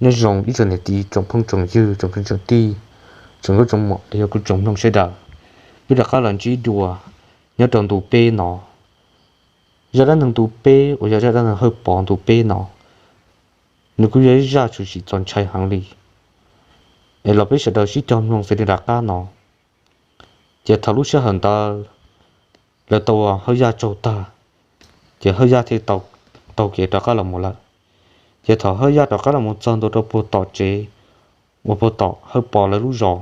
Nyob zoo ib tsoom niam txiv, tsoom phooj tsoom ywg, tsoom kwv tsoom tij, tsoom nkauj tsoom muam los yog kuv tsoom mloog sawv daws. Wb rov qab los ntsib dua nyob rau ntu peb no. Zaj dab neeg ntu peb uas yog zaj dab neeg Hawj Pov ntu peb no, nws kuj yog ib zaj tshwm sim txaus ntshai heev li. Es los peb sawv daws sib cog mloog xws li nram qab no. Ces thaum lub sij hawm ntawd lawv tau Hawj Yaj tsaug tag, ces Hawj Yaj thiaj taug kev rov qab los mus lawm. Ces thaum Hawj Yaj rov qab los mus txog ntua rau puag tom tsev uas puag tom Hawj Pov lawv lub zos,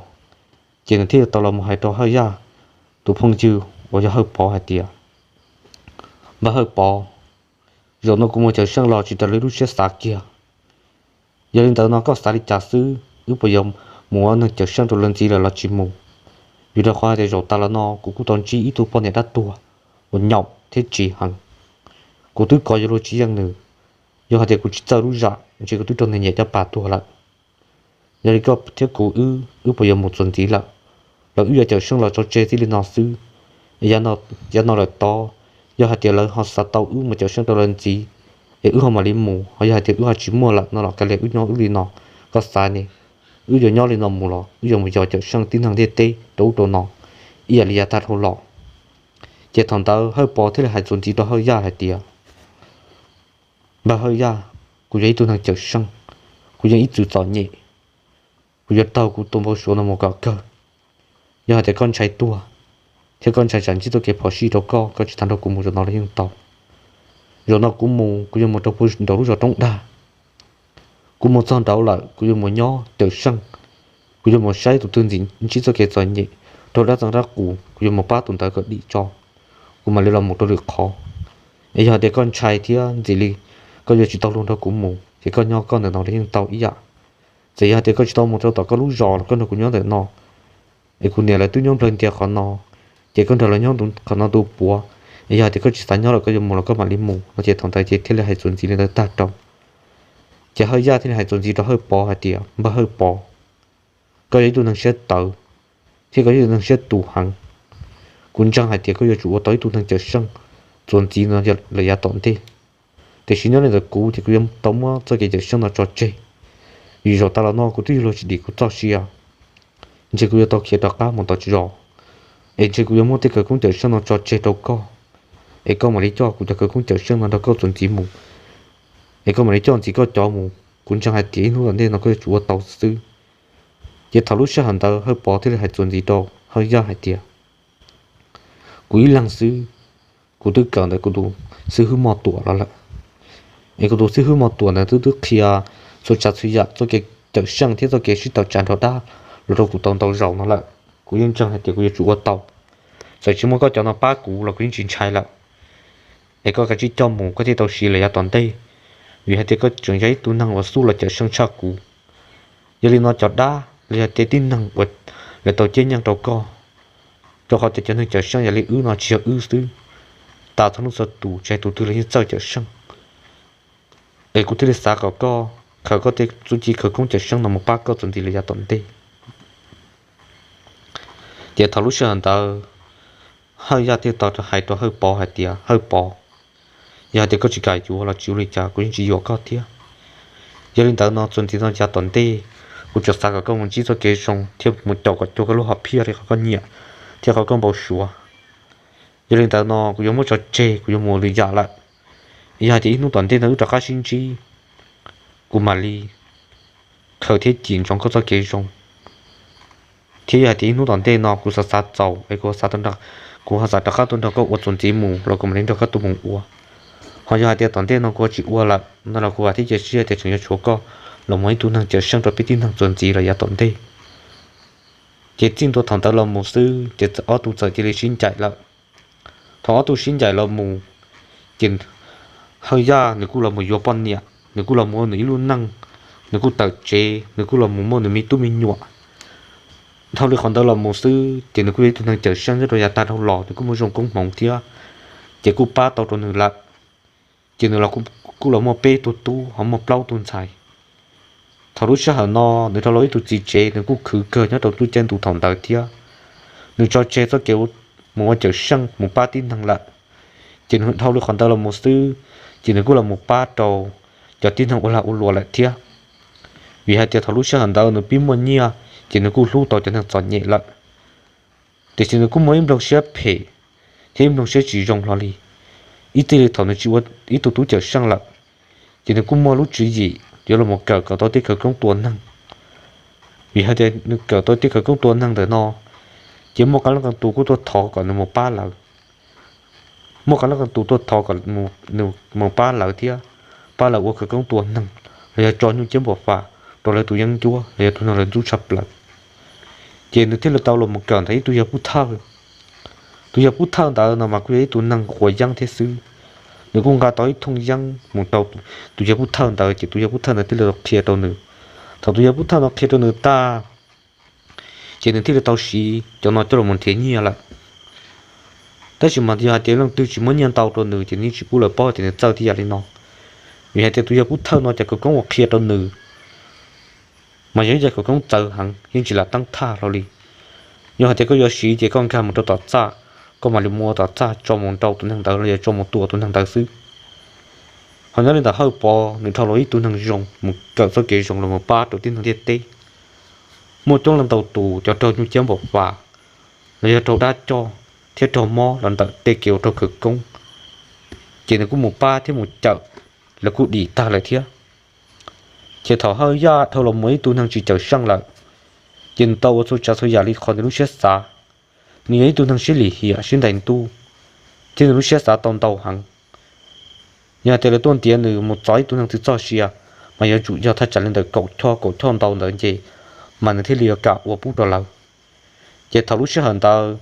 ces nws thiaj tau los mus hais rau Hawj Yaj tus phooj ywg uas yog Hawj Pov hais tias, Npawg Hawj Pov, zaum no kuv mus cawm seej los tsis raws li lub siab xav kiag. Yog li ntawd no koj xav li cas xwb, wb puas yuav mus ua neeg cawm seej rau lawv ntxiv lawm los tsis mus? Vim rau qhov hais tias zaum tas los no kuv kuj tau ntsib ib tug poj niam dab tuag uas nyaum thiab tsiv heev. Kuv twb kov yuav luag tsis yeej nws, yog hais tias kuv tsis txawj lub zam ntshe kuv twb raug nws nyem caj pas tuag lawm. Yog li koj thiab kuv wb, wb puas yuav mus txuas ntxiv lawm, los wb yuav cawm seej los tso tseg txij li no xwb? Yav no lawm tod, yog hais tias lawv ho xav tau wb mus cawm seej rau lawv ntxiv, es wb ho mam li mus, ho yog hais tias wb ho tsis muaj lawm no los kav liam wb nyob wb li no. Koj xav ne, wb yuav nyob li no mus los wb yuav mus yos cawm seej tib neeg ntiaj teb rau ub rau no ib yam li yav tag dhau los? Ces thaum ntawd Hawj Pov thiaj li hais txuas ntxiv rau Hawj Yaj hais tias, Npawg Hawj Yaj, kuv yog ib tug neeg cawm seej, kuv yog ib txwv txom nyem, kuv yuav taug kuv tus npau suav no mus kom kawg. Yog hais tias koj ntshai tuag, thiab koj ntshai tsam ntsib txoj kev phom sij rau koj, koj tsis tas nrog kuv mus zaum no los yeej tau. Zaum no kuv mus, kuv yuav mus rau puag nraum lub zos Roob Dag. Kuv mus txog nraud lawm, kuv yuav mus nyob cawm seej, kuv yuav mus saib tus twg ntxim ntsib txoj kev txom nyem, raug dab txeeb dab qus, kuv yuav mus pab tus ntawd kom dim tso, kuv mam li los mus rau lwm qhov. Es yog hais tias koj ntshai thiab ntxim li koj yuav tsis tau luag nrog kuv mus, ces koj nyob koj ntawm no los yeej tau ib yam. Txawm yog hais tias koj tsis tau mus rau tom koj lub zos los koj nrog kuv nyob ntawm no, es kuv niam lawv twb nyob nplawg ntias qhov no, ces koj nrog lawv nyob qhov no tu puav. Es yog hais tias koj tsis xav nyob lawm, koj yuav mus los koj mam li mus no. Ces thaum ntawd ces thiaj li hais txuas ntxiv li ntawd tag rau, ces Hawj Yaj thiaj li hais txuas ntxiv rau Hawj Pov hais tias, Npawg Hawj Pov, koj yog ib tug neeg siab tawv, thiab koj yog ib tug neeg siab tus heev. Kuv ntseeg hais tias koj yuav tsum ua tau ib tug neeg cawm seej txuas ntxiv no lawm yav tom ntej. Tiam sis nyob li ntawm kuv ces kuv yuav tau muab txoj kev cawm seej no tso tseg, vim zaum tas los no kuv twb yuav luag tsis dim kuv txoj sia. Ntshe kuv yuav tau khiav rov qab mus tom zos, es ntshe kuv yuav muab tej khawv koob cawm seej no tso tseg rau koj, es koj mam li coj kuv cov khawv koob cawm seej no nrog koj txuas ntxiv mus, es koj mam li coj ntxiv koj cov mus. Kuv ntseeg hais tias ib hnub tom ntej no koj yuav tsum ua tau xwb. Ces thaum lub sij hawm ntawd Hawj Pov thiaj li hais txuas ntxiv rau Hawj Yaj hais tias, Kuv ib leeg xwb, kuv twb kawm ntawm kuv tus xib hwb Moj Tuam los lawm, es kuv tus xib hwb Moj Tuam ntawd twb twb qhia txhua tsav txhua yam txoj kev cawm seej thiab txoj kev sib tawm tsam nrog dab los rau kuv tau ntau zaus no lawm. Kuv yeej ntseeg hais tias kuv yuav tsum ua tau. Txawm tsis muaj koj cov no pab kuv los kuv yeej tsis ntshai lawm. Es koj kav tsij coj mus koj thiaj tau siv lawm yav tom ntej, vim hais tias koj tseem yog ib tug neeg uas xub los cawm seej tshaj kuv. Yog li no cov dab los yog tias tib neeg uas lawv tau ceb nyeej rau koj, rau qhov tias cov neeg cawm seej yog li wb no tsis yog wb xwb, tas txhua leej txhua tus tsis hais tus twg los yeej txawj cawm seej. Es kuv thiaj li xav kom koj khaws koj tej txuj ci khawv koob cawm seej no mus pab koj txuas ntxiv lawm yav tom ntej. Ces thaum lub sij hawm ntawd Hawj Yaj thiaj tau hais rau Hawj Pov hais tias, Hawj Pov, yog hais tias koj tsis kam yuav los tsis ua li cas, kuv yeej tsis yuam koj thiab. Yog li ntawd no txuas ntxiv no yav tom ntej, kuv tsuas xav kom koj mus ntsib txoj kev zoo thiab mus caum kom cuag koj lub hom phiaj li qhov koj nyiam thiab qhov koj npau suav. Yog li ntawd no kuv yuav muab tso tseg, kuv yuav mus ua lwm yam lawm. Yog hais tias ib hnub tom ntej no wb rov qab sib ntsib, kuv mam li khaws thiab cim ntsoov koj txoj kev zoo. Thiab yog hais tias ib hnub tom ntej no kuv xav xav txaus es kuv xav, kuv ho xav rov qab tuaj nrog koj ua txuas ntxiv mus los kuv mam li nrog koj tuaj mus ua. Ho yog hais tias tom ntej no kuv tsis ua lawm no los kuv vam thiab cia siab tias tseem yuav tshuav koj los mus ib tug neeg cawm seej rau peb tib neeg txuas ntxiv los yav tom ntej. Ces txij ntua thaum ntawd los mus xwb ces ob tug txawm cia li sib ncaim lawm. Thaum ob tug sib ncaim los mus, ces Hawj Yaj nws kuj los mus yuav poj niam, nws kuj los mus ua nws ib lub neej, nws kuj tawm tsev, nws kuj los mus muaj nws me tub me nyuam. Dhau li qhov ntawd los mus xwb ces nws kuj yog ib tug neeg cawm seej nyob rau yav tag dhau los, nws kuj muaj zoo koob hmoov thiab, ces kuj pab tau rau nws lawm. Ces nws los kuj los muaj peb tug tub ho muaj plaub tug ntxhais. Thaum lub sij hawm no nws dhau los ib tug txiv tsev, nws kuj khwv kawg nyob rau lub caij ntu thaum ntawd thiab. Nws tso tseg txoj kev mus ua cawm seej mus pab tib neeg lawm, ces nws dhau li qhov ntawd los mus xwb, ces nws kuj los mus pab rau cov tib neeg ua lag ua luam lawm thiab. Vim hais tias thaum lub sij hawm ntawd nws pib muaj nyiaj ces nws kuj hlub tau cov neeg txom nyem lawm, tiam sis nws kuj muaj ib nploog siab phem thiab ib nploog siab tsis zoo hlo li. Ib txij li thaum nws tsis ua ib tug tub cawm seej lawm, ces nws kuj muaj lub tswv yim yuav los mus kawm kom tau tej khawv koob tua neeg. Vim hais tias nws kawm tau tej khawv koob tua neeg ntawm no, ces muaj qee leej qee tus kuj tuaj thov kom nws mus pab lawv. Muaj qee leej qee tus tuaj thov kom nws mus pab lawv thiab, pab lawv ua khawv koob tua neeg los yog tso nyuj ciab npam fas rau lawv tus yeeb ncuab los yog tus neeg lawv ntxub tshaj plaws. Ces nws thiaj li tau los mus kawm ntawm ib tug yawg pub thawj. Tus yawg pub thawj ntawd no mas kuj yog ib tug neeg quav yeeb thiab xwb. Nws kuj nqa tau ib thooj yeeb mus rau tus yawg pub thawj ntawd, ces tus yawg pub thawj ntawd thiaj li tau qhia rau nws. Thaum tus yawg pub thawj no qhia rau nws tag, ces nws thiaj li tau siv cov no coj los nrhiav nyiaj lawm. Tab sis mas yog hais tias leej twg tsis muab nyiaj ntau rau nws ces nws yeej tsis pub lawv paub tias nws txawj tej yam li no. Vim hais tias tus yawg pub thawj no cov khawv koob uas qhia rau nws mas yog ib co khawv koob txawv heev, yeej tsis lam teeb thaj hlo li. Yog hais tias koj yuav siv ces koj nkag mus rau tom txaj, koj mam li muab tom txaj tso mus nrau tus neeg ntawd los yog tso mus tua tus neeg ntawd xwb. Ho nyob li ntawm Hawj Pov, nws dhau los ib tug neeg zoo mus kawm txoj kev zoo los mus pab rau tib neeg ntiaj teb. Muaj coob leej ntau tus cov raug nyuj ciab npam fas los yog raug dab coj thiab raug mob los ntawm tej kev ua raug khawv koob, ces nws kuj mus pab thiab mus cawm, lawv kuj dim tag lawm thiab. Ces thaum Hawj Yaj dhau los mus ib tug neeg tsis cawm seej lawm, ces nws tau ua txhua tsav txhua yam li qhov nws lub siab xav. Nws yog ib tug neeg siab lim hiam siab ntais ntuj, thiab nws lub siab xav tau ntau heev. Yog hais tias lawv tuaj ntiav nws mus txov ib tug neeg twg txoj sia, mas yuav tsum yog thaj tsam li ntawm kaum choj kaum choj ntau ntawd nce, mas nws thiaj li yuav kam ua pub rau lawv. Ces thaum lub sij hawm ntawd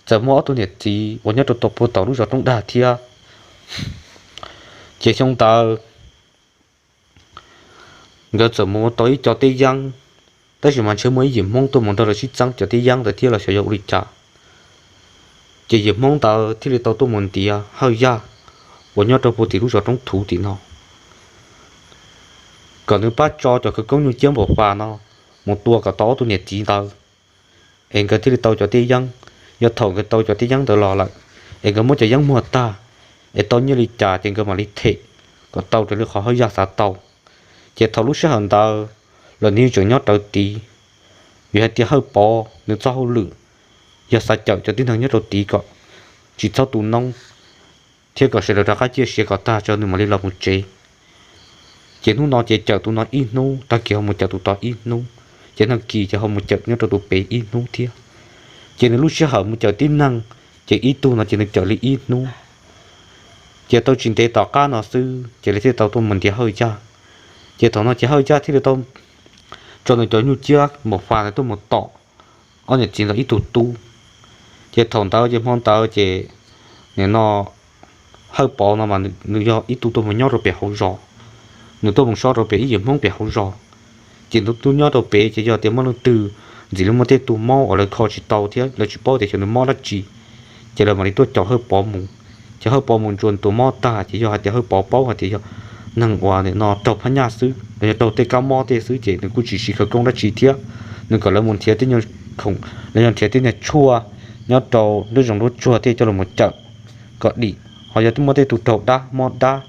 txawm muaj ob tug niam txiv uas nyob rau tom puag tom lub zos Roob Dag thiab. Ces xyoo ntawd nkawd txawm mus ua tau ib co teb yeeb, tab sis mas ntshe muaj ib yim Hmoob tuaj mus nrog lawv sib txeeb cov teb yeeb ntawd thiab los xyov yog ua li cas. Ces yim Hmoob ntawd thiaj li tau tuaj mus ntiav Hawj Yaj uas nyob rau puag tim lub zos Roob Thuv tim no, kom nws pab tso cov khawv koob nyuj ciab npam fas no mus tua kom tau ob tug niam txiv ntawd, es nkawd thiaj li tau cov teb yeeb. Yog thaum nkawd tau cov teb yeeb ntawd los lawm, es nkawd muab cov yeeb muag tag, es tau nyiaj li cas ces nkawd mam li them kom tau raws li qhov Hawj Yaj xav tau. Ces thaum lub sij hawm ntawd los nws yeej tseem nyob rawv tid, vim hais tias Hawj Pov nws txoj hauj lwm yog xav cawm cov tib neeg nyob rau tid kom tsis txhob tu noob, thiab kom sawv daws rov qab ciaj sia kom tag tso nws mam li los mus tsev. Ces hnub no ces cawm tus no ib hnub, tag kis ho mus cawm tus tod ib hnub, ces nag kis ces ho mus cawm nyob rau tus pem ib hnub thiab. Ces nws lub sij hawm mus cawm tib neeg, ces ib tug no ces nws cawm li ib hnub. Ces tau tsis ntev tom qab no xwb ces lawv thiaj tau tuaj mus ntiav Hawj Yaj. Ces thaum no ces Hawj Yaj thiaj li tau tso nws cov nyuj ciab npam fas ntawd tuaj mus tom ob niam txiv ntawd ib tug tub. Ces thaum ntawd ces hmo ntawd ces nim no Hawj Pov no mas nws yog ib tug tuaj mus nyob rau pem hauv zos, nws tuaj mus so rau pem ib yim Hmoob pem hauv zos. Ces nws tuaj nyob rau pem ces yog tias muaj leej twg ntxim li muaj tej tug mob uas lawv kho tsis tau thiab lawv tsis paub tias xyov nws mob dab tsi, ces lawv mam li tuaj caum Hawj Pov mus. Ces Hawj Pov mus ntsuas tus mob tag ces yog hais tias Hawj Pov paub hais tias yog neeg uas nim no raug phab nyaj xwb los yog raug tej kab mob tej xwb ces nws kuj tsis siv khawv koob dab tsi thiab. Nws kom lawv mus nrhiav tej nyuag khoom los yog nrhiav tej nyuag tshuaj nyob rau nruab zoov nruab tsuag tej coj los mus cawm kom dim. Ho yog twb muaj tej tug raug dab mob dab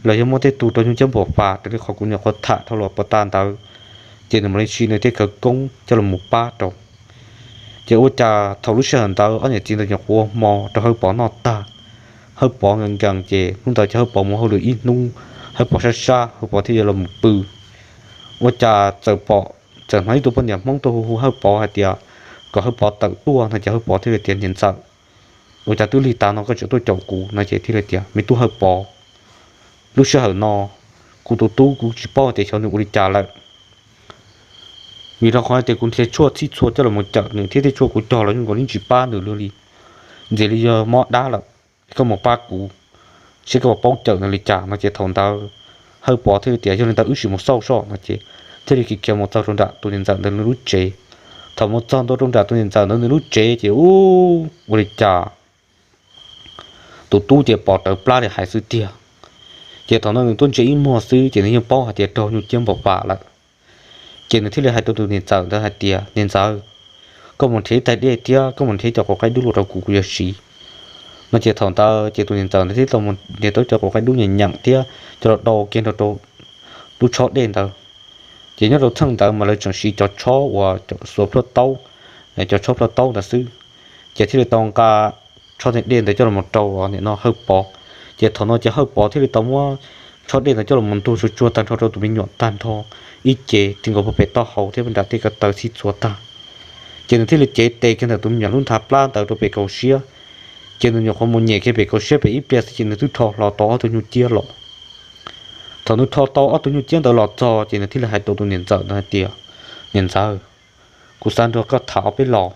los yog muaj tej tug raug nyuj ciab npam fas raws li qhov kuv nyuam qhuav tham dhau los puag ta ntawd, ces nws mam li siv nws tej khawv koob coj los mus pab rau. Ces ua cas thaum lub sij hawm ntawd ob niam txiv ntawd nyuam qhuav ua hmo rau Hawj Pov noj tag, Hawj Pov nkees nkees ces hnub ntawd ces Hawj Pov mus hauj lwm ib hnub, Hawj Pov sab sab Hawj Pov thiaj yuav los mus pw. Ua cas txawm pom, txawm hnov ib tug poj niam Hmoob tuaj hu hu Hawj Pov hais tias kom Hawj Pov tawm tuaj no ces Hawj Pov thiaj li tias, Niam ntxawm, ua cas twb lig tas no koj tseem tuaj caum kuv? No ces thiaj li tias, Me tub Hawj Pov, lub sij hawm no kuv tus tub kuv tsis paub tias xyov nws ua li cas lawm, vim rau qhov hais tias kuv nrhiav tshuaj txhij txhua coj los mus cawm nws thiab tej tshuaj kuv cog los yeej nkaus yeej tsis pab nws li. Ntshe li yog mob dab lawm, koj mus pab kuv seb koj puas paub cawm nws li cas. No ces thaum ntawd Hawj Pov thiaj li tias, Yog li ntawd wb sim mus xauj soj. No ces thiaj li khiav khiav mus txog rau nram tus niam ntxawm ntawd nws lub tsev. Thaum mus txog ntua rau nram tus niam ntxawm ntawd nws lub tsev ces ub, ua li cas tus tub ces pom rawv plab li hais xwb tiag. Ces thaum no nws tuaj ntsia ib muag xwb ces nws yeej paub hais tias raug nyuj ciab npam fas lawm. Ces nws thiaj li hais rau tus niam ntxawm ntawd hais tias, Niam ntxawm, koj mus nrhiav ib tais dej thiab koj mus nrhiav cov quav qaib dub los rau kuv, kuv yuav siv. No ces thaum ntawd ces tus niam ntxawm ntawd thiaj tau mus nrhiav tau cov quav qaib dub nyeem nyeem thiab coj los do kiag nrog rau lub tshob dej ntawd. Ces nyob rau thaum ntawd mas lawv tseem siv cov tshob uas xuas plhuaj taub, cov tshob plhuaj taub ntawd xwb. Ces thiaj li tau nqa tshob dej ntawd coj los rau nim no Hawj Pov. Ces thaum no ces Hawj Pov thiaj li tau muab tshob dej ntawd coj los ntug tsuag tsuag tag nrho rau tus me nyuam tag nrho ib ce, ti nkaus puag pem taub hau thiab nram tej ko taw txhij txhua tag. Ces nws thiaj li cev tes kiag ntawm tus me nyuam lub nthab plab ntawd rau pem kaum siab. Ces nws nyuam qhuav mus nyem kiag pem kaum siab pem ib pliag xwb ces nws twb rho hlo tau ob tug nyuj ciab los. Thaum nws rho tau ob tug nyuj ciab ntawd los txog ces nws thiaj li hais rau tus niam ntxawm ntawd hais tias, Niam ntxawm, kuv xav nrog koj tham ob peb los.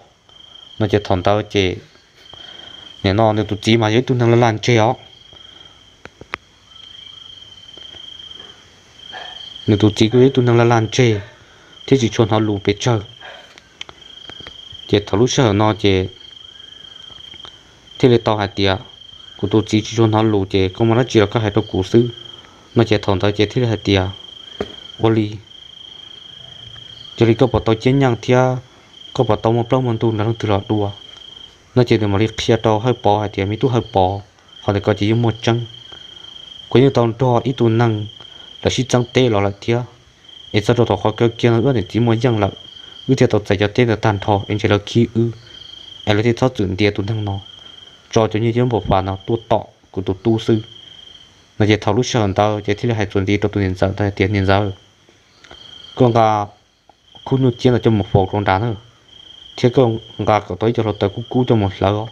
No ces thaum ntawd ces nim no nws tus txiv mas yog ib tug neeg laj laj ntseg os. Nws tus txiv kuj yog ib tug neeg laj laj ntseg thiab tsis tshua hnov lus pes tsawg. Ces thaum lub sij hawm no ces thiaj li tau hais tias, Kuv tus txiv tsis tshua hnov lus ces koj muaj dab tsi los koj hais rau kuv xwb. No ces thaum ntawd ces thiaj li hais tias, Ua li, yog li koj puas tau ciab nyeej thiab koj puas tau muaj plaub muaj ntug nrog leej twg los dua? No ces nws mam li qhia rau Hawj Pov hais tias, Me tub Hawj Pov, qhov ntawd ko ces yeej muaj tseeb. Kuv yeej tau nrog ib tug neeg lawv sib txeeb teb los lawm thiab, es txog rau thaum qhov kawg kiag no wb niam txiv muaj yeej lawm, wb thiaj tau txais cov teb ntawd tag nrho es ntshe lawv khib wb, es lawv thiaj txhob txwm ntiav tus neeg no tso cov nyiaj yeeb npau fas no tuaj tom kuv tus tub xwb. No ces thaum lub sij hawm ntawd ces thiaj li hais txuas ntxiv rau tus niam ntxawm ntawd hais tias, Niam ntxawm, koj nqa khub nyuj ciab ntawd coj mus faus rau nrad na, thiab koj nqa kom tau ib co hluav taws kub kub coj mus hlawv os.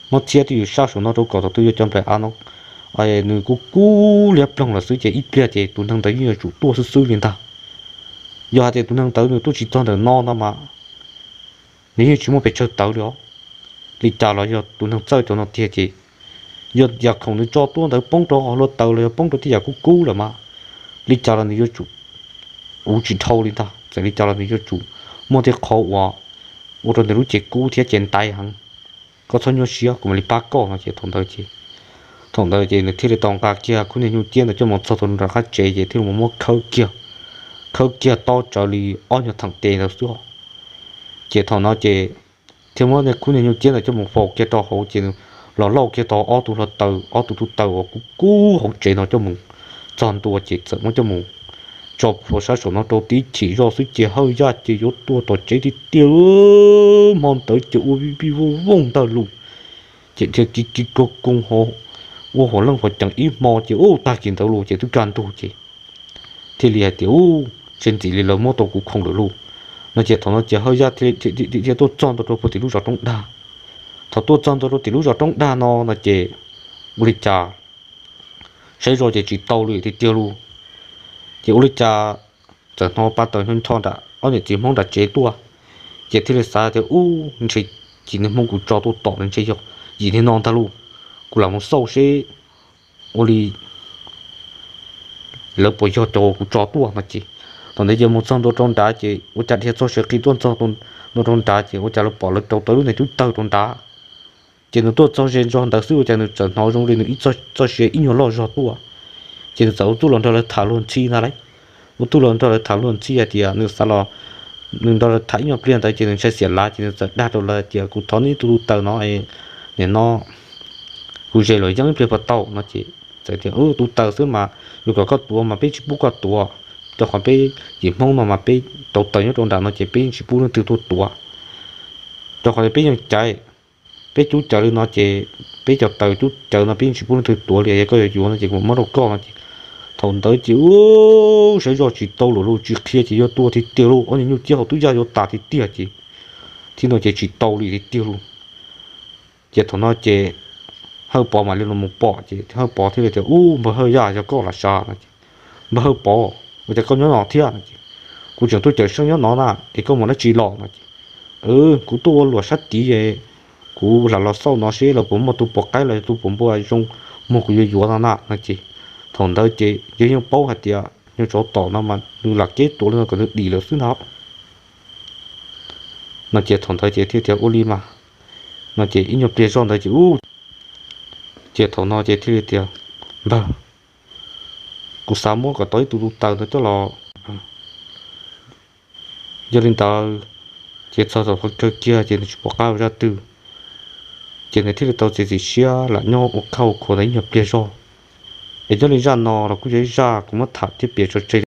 Muab txhiab twj ywm sab saum no rau kom thaum twg yuav cov nplaim av no nws kub kub liab ploog lawm xwb ces ib pliag ces tus neeg ntawd yeej yuav tsum tuaj xwb xwb li ntag. Yog hais tias tus neeg ntawd nws tuaj tsis txog ntawm no no mas nws yeej tsis muaj pes tsawg tawv li os. Li cas los yog tus neeg txawj cov no tiag ces yog yam khoom nws tso tuaj ntawd poob rau hluav taws los yog poob rau tej yam kub kub lawm mas li cas los nws yuav tsum uv tsis dhau li ntag. Txawm li cas los nws yuav tsum muaj tej qhov uas ua rau nws lub cev kub thiab cev ntaiv heev. Koj txhob nyuaj siab, kuv mam li pab koj. No ces thaum ntawd ces, thaum ntawd ces nws thiaj li tau nqa kiag khub niag nyuj ciab ntawd coj mus txog rau nram qab tsev ces thiaj li mus muab khawb kiag, khawb kiag tob tsawv li ob nyuag theem tes ntawd xwb. Ces thaum no ces thiaj muab khub niag nyuj ciab ntawd coj mus faus kiag rau hauv ces los lauj kiag tau ob tug hluav taws, ob tug tub taws uas kub kub hauv tsev no coj mus txog ntua ces txawm muab coj mus tso plhuav sab saum no rau tib chim zoj xwb ces Hawj Yaj ces yuav tuaj tom tsev tiag tiag. Hmo ntawd ces ua vij vij vooj vooj ntag lus, ces thiaj kiv kiv koog koog ua huam leej huam cees ib hmo ces ub tag kis ntawd los ces twb kaj ntug ces thiaj li hais tias, Ub, ntshe ntxim li lawv muab tau kuv khoom lawm lauj. No ces thaum no ces Hawj Yaj thiaj tuaj txog ntua rau puag tim lub zos roob dag. Thaum tuaj txog ntua rau tim lub zos roob dag no no ces ua li cas saib zoj ces tsis tau li tiag tiag lauj. Ces ua li cas txawm hnov pa taws ncho ncho nram ob niam txiv Hmoob nram tsev tuaj, ces thiaj li xav tias, Ub, ntshe yim niag Hmoob kuv tso tuaj tom ntshe yog yim niag no ntag lauj. Kuv lam mus xauj seb ua li lawv puas yog cov kuv tso tuaj no ces. Thaum ntawd ces mus txog ntua rau nrad ces ua cas dhia txog siav qis tuaj txog ntua rau nrad ces ua cas lawv pom lawv rauv tau lub niag tub tawg rau nrad. Ces nws tuaj txog ze zog ntawd xwb ua cas nws txawm hnov zoo li nws ib txoj sia ib nyuag loj zog tuaj. Ces nws txawm ua txuj los nrog lawv tham luag ntxhi ntag lauj. Ua txuj los nrog lawv tham luag ntxhi hais tias nws xav los, nws nrog lawv tham ib nyuag pliag ntawd ces nws ntshai xiam lav ces nws txawm dag rau lawv tias, Kuv thov neb ib tug tub taws no, nim no kuv ze los yeeb ib pliag puas tau? No ces txawm tias, Tub taws xwb mas, yus kom koj tuav mas peb tsis pub koj tuav, rau qhov peb yim Hmoob no mas peb tau taws nyob rau nram no ces peb yeej tsis pub leej twg tuaj tuav, rau qhov peb yeej caiv, peb cub cawv li no ces peb cov taws cub cawv no peb yeej tsis pub leej twg tuav li. Yog koj yuav yuav no ces kuv muab rau koj. No ces thaum ntawd ces ub, saib zoj tsis tau lawm lauj, tsis qhia ces yuav tuag tiag tiag lauj, ob niag nyuj ciab hauv twb yaj yuav tas tiag tiag ces, thiab no ces tsis tau li tiag tiag lauj. Ces thaum no ces Hawj Pov mam li los mus pom ces Hawj Pov thiaj li tias, Ub, npawg Hawj Yaj, yog koj los sav? No ces, Npawg Hawj Pov, ua cas koj nyob no thiab? No ces, Kuv tseem tuaj cawm seej nyob no na, es koj mus dab tsi los? No ces, Kuv tuaj ua luam sab tid, kuv lam los xauj no seb lawv puas muaj tus puas qaib los yog tus puas npua zoo muag kuv yuav yuav no na. No ces thaum ntawd ces yawg yeej paub hais tias nyuag tsov tom no mas nws lam keb tuav li no kom nws dim lawm xwb ntag. No ces thaum ntawd ces thiaj tias, Ua li mas. No ces ib nyuag pliag zoj ntawd ces ub, ces thaum no ces thiaj li tias, Npawg, kuv xav muab kom tau ib tug tub taws ntawd coj los. Yog li ntawd ces txog thaum qhov kawg kiag ces nws tsis pom qab ua zaj twg, ces nws thiaj li tau txiav txim siab lam nyob ua khaj ua khuav ntawd ib nyuag pliag zog. Es nyob li zaj no los kuj yog ib zaj kuv muab tham thiab piav tso tseg.